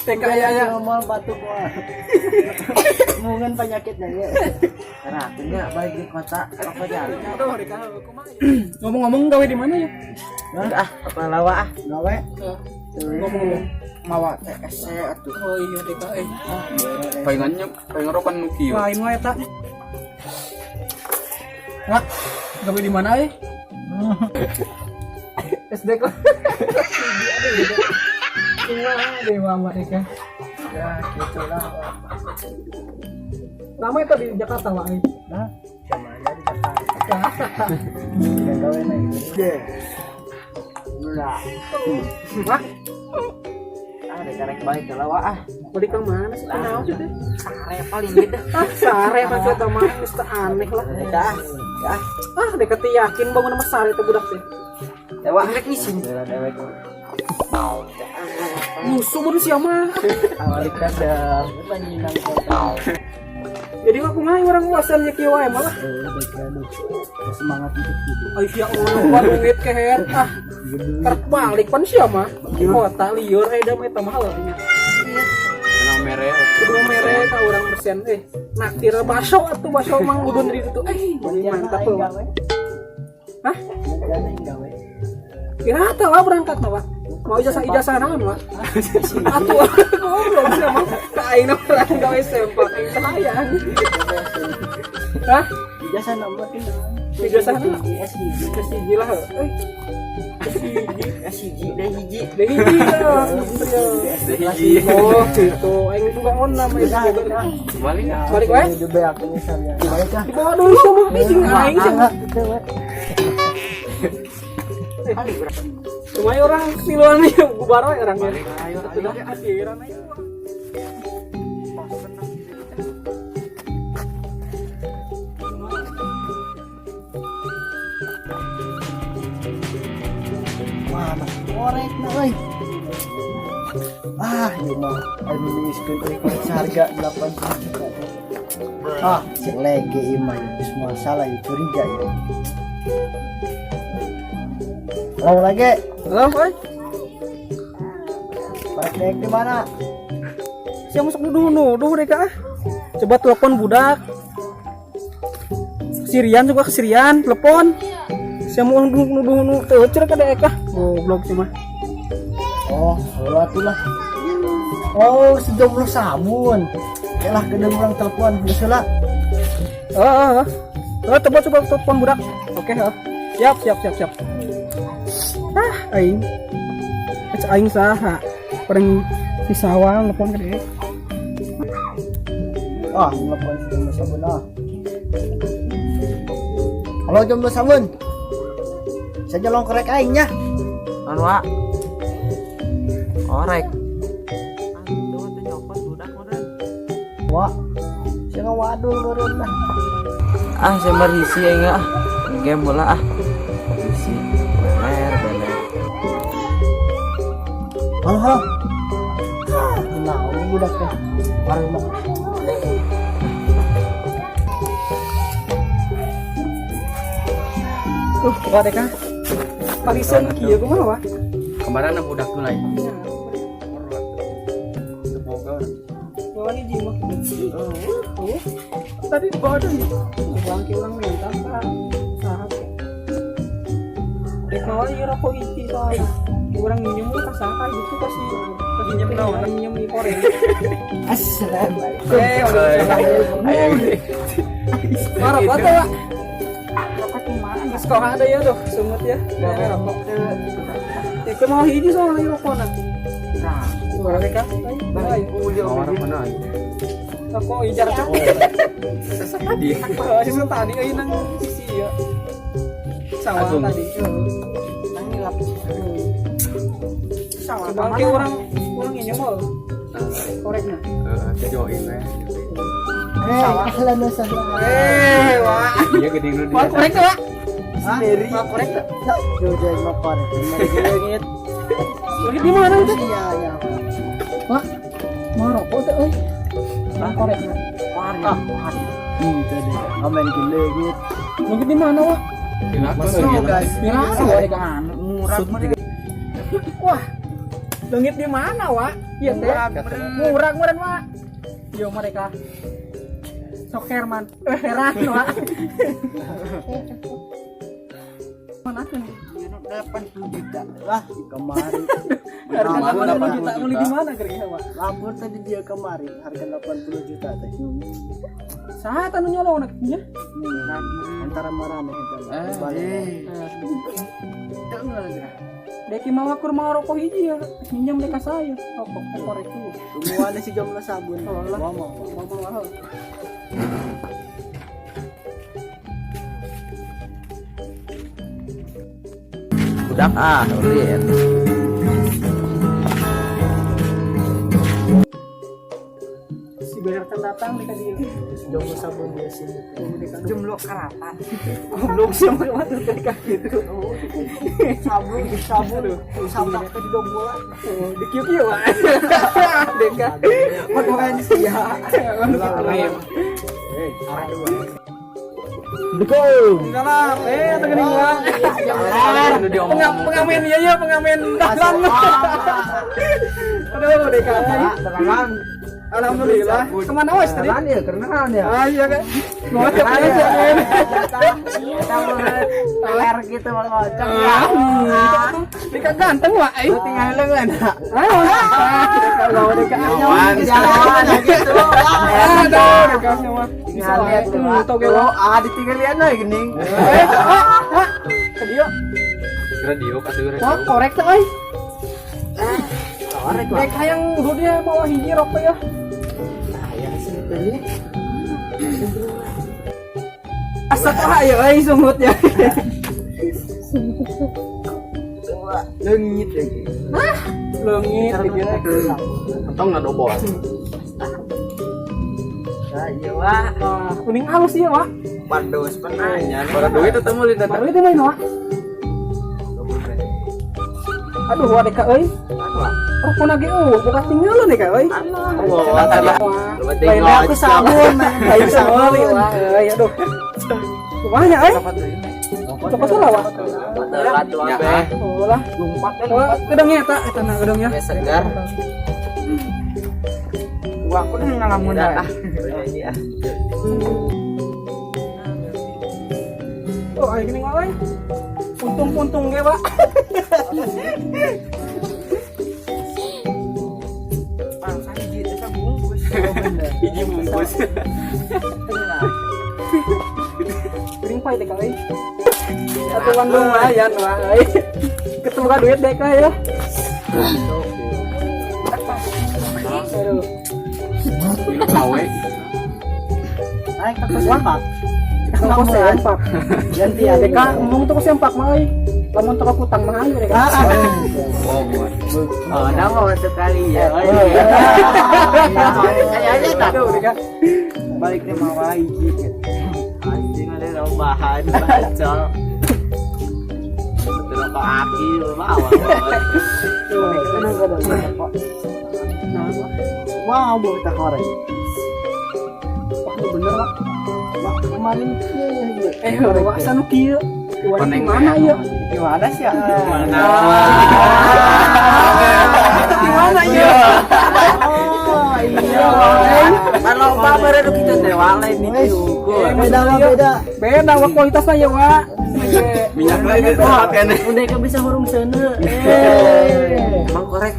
TK ya ya. Ngomong batuk mah. Mungkin penyakitnya ya. Karena aku nggak balik di kota apa jalan. Ngomong-ngomong gawe di mana ya? Ah, apa lawa ah? Gawe. Ngomong-ngomong. Mawa TSC atuh. Oh iya TK eh. Palingannya paling rokan nu kieu. Lain wae eta. Wah, gawe di mana eh? SD kok. Cuma deh mama Rika. Ya gitulah. Lama itu di Jakarta Wak. Nah, sama aja di Jakarta. Tidak gawe lagi. Lah. Wah, Ah, dek karek balik ke lawa ah. balik ke mana sih? Kenapa sih teh? Sare paling gitu. Ah, sare mah eta mah geus teu aneh lah. Dek ah. Ah, Ah, deket yakin bangun sama sare teh budak teh. dewa rek ngisin. Dewek. Musuh mun sia mah. Balik kada panjinang kota. Jadi mah kumaha urang wasan nya kieu wae malah. Semangat untuk hidup. Ay sia Allah, duit kehet ah. Karek balik pan sia mah. Kota liur eh da mah eta mah nya. Kenal mere. Kudu mere ka urang bersen eh. Naktir baso atuh baso mang udun di ditu. Eh, mantap tuh. Hah? Gawe. Kira teh lah berangkat mah, Pak. Mau ijazah ijazah naon, Pak? Atuh goblok sia mah. Ka aing mah urang gawe sempak aing teh hayang. Hah? Ijazah nomor ini. Ijazah naon? SG. SG lah. Eh. SG. Hiji deh hiji. Deh hiji lah. Hiji. Oh, gitu. Aing juga on nama itu juga. Balik. Balik wae. Hidup aku misalnya. Balik ah. Dibawa dulu sama jeung aing sih. Gitu we. Cuma orang tiluan nih bubar we orang ya. Ayo, Sudah akhiran ayo. Wah, masih korek na euy. Ah, ieu mah anu nuliskeun euy korek seharga 80 juta. Ah, cek lege ieu mah geus moal salah ieu curiga ya. Halo lagi, Halo, oi. korek dek di mana? Siapa masuk nuduh nuduh deh kak. Coba telepon budak. Sirian juga ke Sirian, telepon. Siapa mau nuduh nuduh nuduh teucer ka dek ah. Goblok cuma. Oh, halo atuh lah. Oh, si jomblo sabun. Ya lah, kedeng urang telepon geus heula. Oh, oh, oh. Coba coba telepon budak. Oke, oh. Siap, siap, siap, siap. Ah, aing. Ec aing saha. Paling di sawah telepon ke dek. Ah, telepon si jomblo sabun ah. Halo jomblo sabun. Saya nyolong korek aing nya. Anu ah. Korek. Ah, itu tuh nyopot budak meureun. Wah, saya ngawadul meureun lah. Ah, saya merisi aing ah. Game bola ah. Isi. Beler, beler. Halo, halo. Nah, ini budak teh. Parah banget. Tuh, buka dek ah. Parisan kieu kumaha wah? Kemarin ada budak tuh lain. Boga. Bawa hiji mah. Oh. Tadi di bawah deh. Bangki urang minta ka. Saha. Dek mawa ieu rokok hiji soalnya. Urang minjem ka saha gitu kasih minjem naon minjem di korek. Assalamualaikum. Eh, Ayo. Wah, rokok tuh, Wak. Rokok kumaha? Sekolah ada ya tuh, sungut ya. Gawe rokok. Itu mau hiji soalnya rokok nanti. Nah, Orang mereka. Baik. Mawar mana? Rokok ijar cepet. Sesat tadi. Oh, sisa tadi euy nang sisi ya. Sawah Agung. tadi. nang ngilap. Sawah Bangke orang orang ini mall. Koreknya. Heeh, join we. Eh, ahlan wa sahlan. Eh, wah. Iya gede nu Wah, korek tuh, Wak. Hah? Wah, korek tuh. Jodoh mah korek. Leungit. Lagi di mana itu? Iya, iya. Wah, mau rokok tuh, euy. Wah, korek. Wah, ah, wah. Itu deh. Ngamen leungit. Lagi di mana, Wak? Masuk guys. Di mana, Wak? Murah meureun. Wah. Leungit di mana, Wak? Iya teh. Murah meureun Wak. Yo mereka. Sok Herman. Heran Wak. Mana tuh? 80 juta. Wah, kemarin. Harga Lapor 80 juta beli di mana kira-kira Wak? Lapor tadi dia kemarin harga 80 juta teh. Saha tanu nyolong nak nya? Antara marane eta. Balik. Deki mau akur mau rokok hiji ya, minjam deka saya rokok ekor itu. Semua si jomblo sabun. Oh, lah. Mau mau. Mau mau mau. Budak ah, ulin. Si Bertan datang deka dia. Jomblo sabun dia sini. Jumlo karatan. Goblok sih mah waktu deka gitu. Sabun, sabun. Sabun ke di bola. Oh, di kieu kieu Wak. Deka. Makan sih ya. Salam. Atau gini Wak. Pengamen iya ya, pengamen dahlan. Aduh, deka. Tenang. Alhamdulillah. Kemana wes tadi? ya, kenalan ya. Ah iya kan. Ngocok aja. Peler gitu mau ngocok. Deka ganteng Wak. Tinggal lengan. Ayo. Kalau deka Jalan gitu. Aduh, deka nyawa. Tinggal lihat tuh, toge Wak. Ah, ditinggal lihat lah gini. Ke dia. Radio kasih radio. Wah, korek tuh, euy. Korek Wak. Deka yang dia bawa hiji rokok ya. Ya sebetulnya. Asap ah ya euy sungutnya. Lengit lagi. Leungit di dieu teh. Entong nggak dobol. Nah, iya Wak. Wah, kuning halus ya, Wak. Pandos penanya. Baru duit tetep mau lihat. Baru itu main, Wak. Aduh, wah deka euy. Rokok ge eueuh, buka tinggalan deka euy. Wah, Lain Aku sabun, lain sabun, wah, euy, aduh. Kumaha nya euy? Toko salah, Wak. Telat tuh abe. Oh lah, Lumpat kan. wah, gedangnya eta, eta na gedangnya. Ya segar. Wah, aku nih ngalamun Udah ah. Ini ah. Oh, ayo gini euy. Untung-untung ge, Pak. Bangsa hiji teh bungkus. Hiji bungkus. Piring pahit deh euy. Atuan lumayan, Wak, euy. Ketemu ka duit deh ka ya. Aduh. Ini kawe. Ay, kakak sempak. Toko sempak. Ganti ya. Deka embung toko sempak mah euy. Lamun toko kutang mah ayo deka. Oh, buat. Oh, nama sekali ya. Kayaknya tak. Aduh, deka. Balik ke mawai gitu. Anjing ada bahan baca. Betul apa aki bawa. Nah, Wak. Wah, bu kita korek. Wah, itu bener, Wak. Wah, kemarin iya iya. Eh, Wak sanu kieu. Wak Koneng di mana ya? Gimana sih ya? Mana? Di mana ya? Oh, iya. Kalau baru kita dewa lain nih ukur. Beda lah, beda. Beda Wak kualitasnya ya, Wak. Minyak lain itu kene. Udah kan bisa hurung sana. Emang korek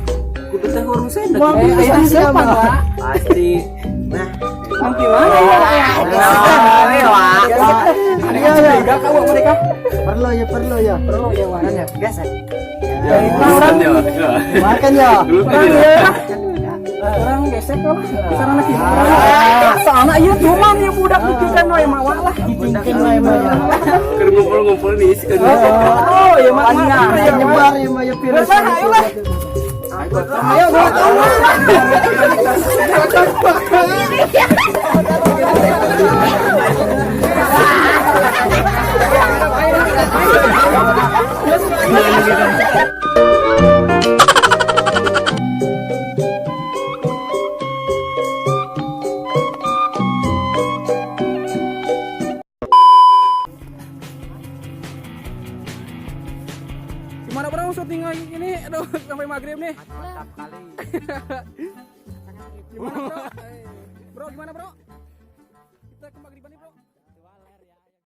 kudu teh hurung sendok. Wah, bisa siapa, Wak? Pasti. Nah, Mang di mana ya? Wah, Wak. Ada curiga ka Wak mereka. Perlu ya, perlu ya. Perlu ya, Wak. gas. Ya, urusan ya. Makan ya. Dulu Orang tadi. ya. Orang gesek lah. Sarana kieu. Soalna ieu cuman ya budak dikikan we mawa lah. Mungkin lah emang ya. Keur ngumpul-ngumpul nih sih kan. Oh, ya mak Nah, nyebar ya mah ya virus. Lah, ayo lah. Ayo, bawa Gimana bro syuting lagi ini? Aduh, sampai maghrib nih. Mantap kali. Gimana, bro? Bro, gimana, bro? Kita ke maghriban nih, bro.